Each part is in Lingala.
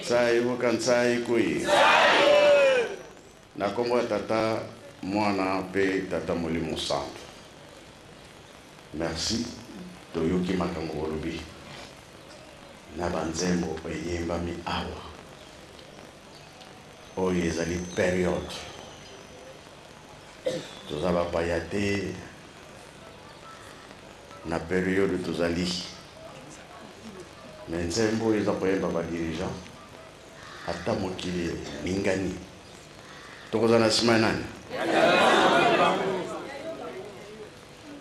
Tsai boka ntsai kui. Na kombo ya tata mwana mpe tata molimo santo. Merci toyoki makambo bolobi na banzembo eyembami awa. Oyo ezali periode. Toza bapaya te na periode tozali. Me nzembo oyo eza koyemba ba dirigeant ata mokili eningani tokozala na nsima ya nani?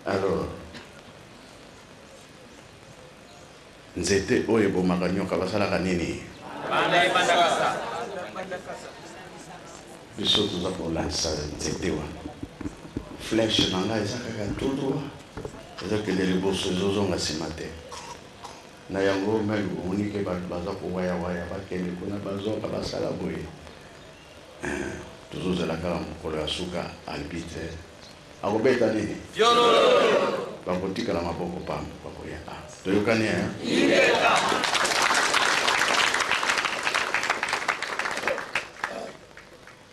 Alors nzete oyo ebomaka nyoka basalaka nini? Biso toza kolandisa nzete wana. Flèche na ngai eza kaka tout droit, ezokende liboso, ezozonga nsima te. Na yango meme omoni ke bato baza kowayawaya bakende kuna bazonga basala boye. Tozozela kaka mokolo ya suka arbitre akobeta nini? Bakotikala maboko pamba bakoya. Ah, toyokani eh?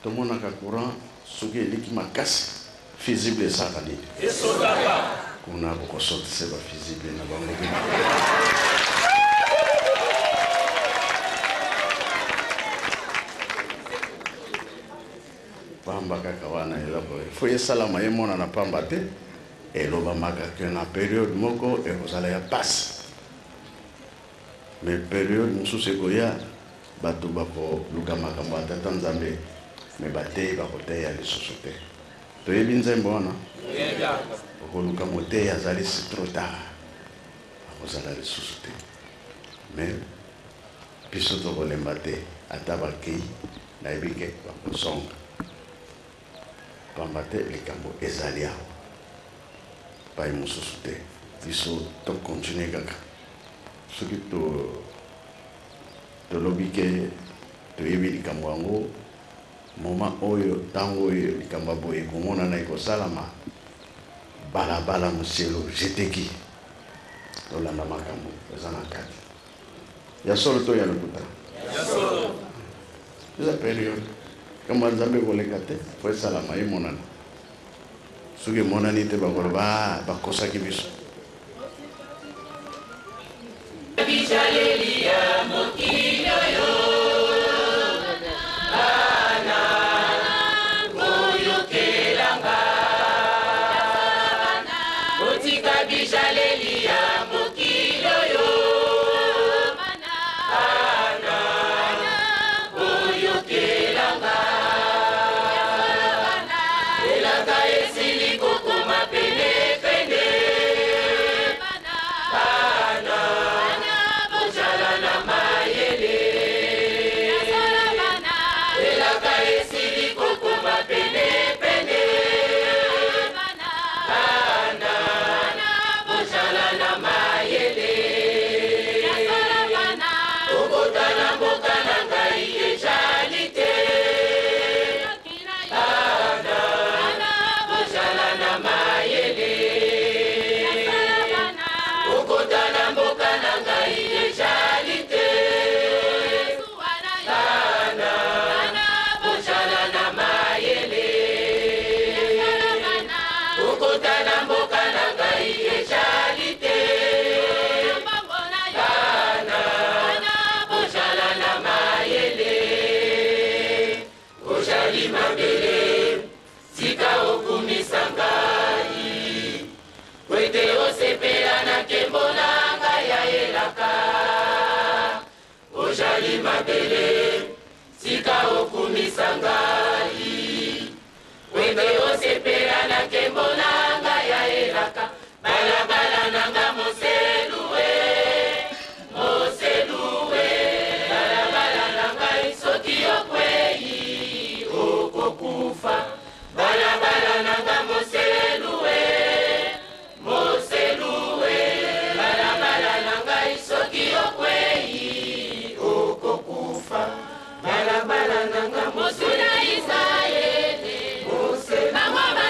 Tomonaka courant soki eleki makasi fusible esalaka nini? Kuna bokosotise ba fusible na bango bino. Pamba kaka wana eloko fo esalama emonana pamba te, elobamaka ke na periode moko ekozala ya pasi, mais periode mosusu ekoya bato bakoluka makambo ya tata Nzambe, mais bateyi bakoteya lisusu te. Toyebi nzembo wana, okoluka moteyi azali c'est trop tard, akozala lisusu te. Mais biso tokolemba te, ata bakei nayebi ke bakozonga, pamba te likambo ezali awa pai mosusu te. Biso tokontinue kaka soki tolobi ke toyebi likambo yango moment oyo ntango oyo likambo ya boye ekomonana ekosalama balabala moselo jeteki tolanda makambo eza na kati ya solo to ya lokuta. Eza periode likambo ya Nzambe ekoleka te po esalama emonana. Soki emonani te bakoloba ah, bakosaki biso. Bizaleli ya mokili oyo bana boyokelanga botika bizaleli ya mokili oyo bana boyokelanga elaka esili kokoma penepene bana bozala na mayele elaka esili kokoma penepene bana bozala na mayele okota na mboka na ngai ezali te bana bozala na mayele okota na mboka na ngai ezali te bana bozala na mayele okota na mboka na ngai ezali te bana bozala na mayele ozali mabele tika okumisa ngai po ete osepela na nkembo na ngai ya elaka ozali mabele tika okumisa ngai po ete osepela na nkembo na ngai ya elaka balabala na nga moselue moselue balabala na ngai soki okwei okokufa balabala na nga moselue moselue balabala na ngai soki okwei okokufa balabala na nga mosuna Israele bango.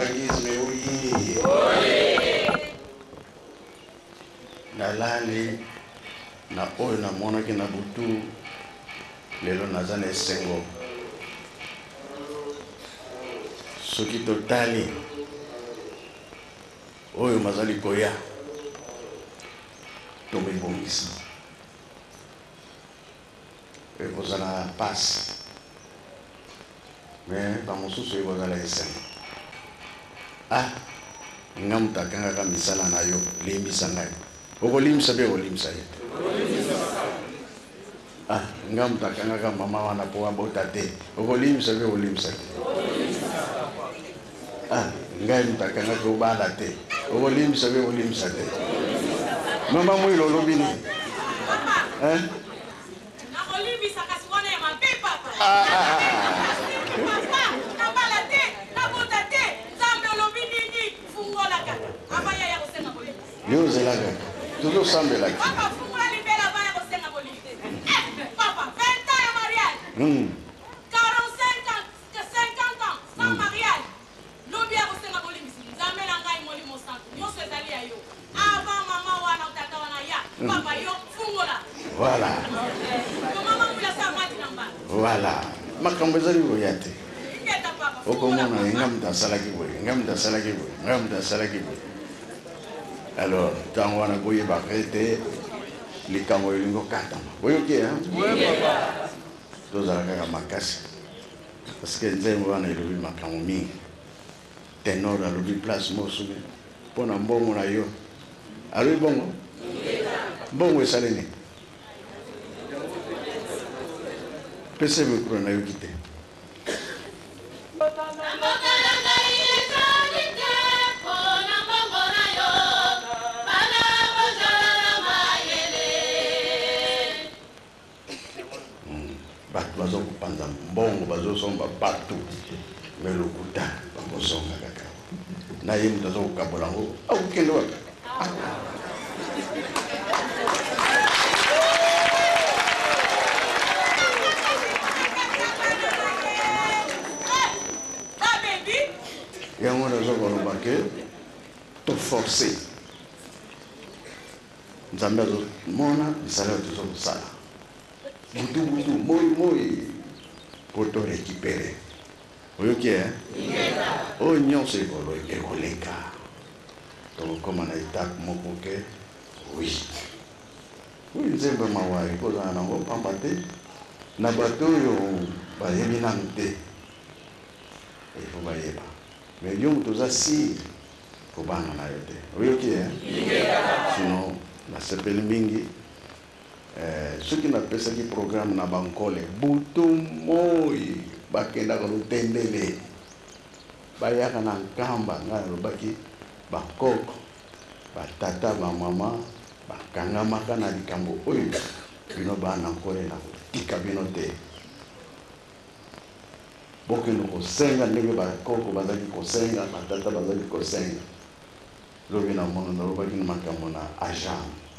Kimbanguisme oye! Nalali na oyo namonaki na butu, lelo naza na esengo. Soki totali oyo mazali koya, tomibongisa. Ekozala pasi mais ba mosusu ekozala esengo. Ah nga moto akangaka misala na yo, limbisa ngai. Okolimbisa mpe okolimbisa ye te. Ah nga moto akangaka mama wana mpo abota te, okolimbisa mpe okolimbisa te. Ah ngai moto akangaki obala te, okolimbisa mpe okolimbisa te. Mama Mwilo olobi nini? Hein? Nakolimbisa kasi wana ya mabe papa. Ah, ah, ah. Papa, nabala te, nabota te. Nzambe olobi nini? Fungola kaka. Abaya ya kosenga bolimbisi. Yo ozela kaka. Tozosambelaki. Papa, fungola libela abaya kosenga bolimbisi. Eh, papa, 20 ans ya mariage. 45 ans, 50 ans sans mariage. Lobi ya kosenga bolimbisi. Nzambe na ngai Molimo Santu, nyonso ezali ya yo. Avant mama wana tata wana ya, papa yo fungola. Voilà. Ko mama mula sa mati na mbala. Voilà. Makambo ezali koya te. Ingeta papa. Okomona nga moto asalaki boye, nga moto asalaki boye, nga moto asalaki boye. Alors, ntango wana boyebaka ete likambo elingi okatama. Boyoki hein? Tozala kaka makasi. Parce que nzembo wana elobi makambo mingi. Tenor alobi place moko soki mpo na mbongo na yo. Alobi bongo? Mbongo esali nini? Pesa micro nayoki te. Mboka na ngai ezali te mpo na mbongo na yo, bana bozala na mayele. Bato bazokopanza mbongo, bazosomba bato, me lokuta bakozonga kaka na ye moto azokokabola yango akokende wapi? Yango naza koloba ke toforce Nzambe azomona misala oyo toza kosala butu butu moi moi po to récupérer. Oyoki eh? Oyo nyonso ekoleka, tokokóma na etape moko ke oui oui nzembo ya mawa ekozala nango pamba te na bato oyo bayebi nanu te, il faut bayeba. Mais yo moto oza sire, kobanga na yo te. Oyoki eh? Sinon nasepeli mingi. Soki napesaki programme na bankole butu moi bakendaka lutendele, bayaka na Nkamba. Ngai nalobaki bakoko, batata, bamama bakangamaka na likambo oyo, bino bana Nkole na kotika bino te. Bokende kosenga ndenge bakoko bazalaki kosenga, batata bazalaki kosenga. Lobi na mono nalobaki na makambo na agent.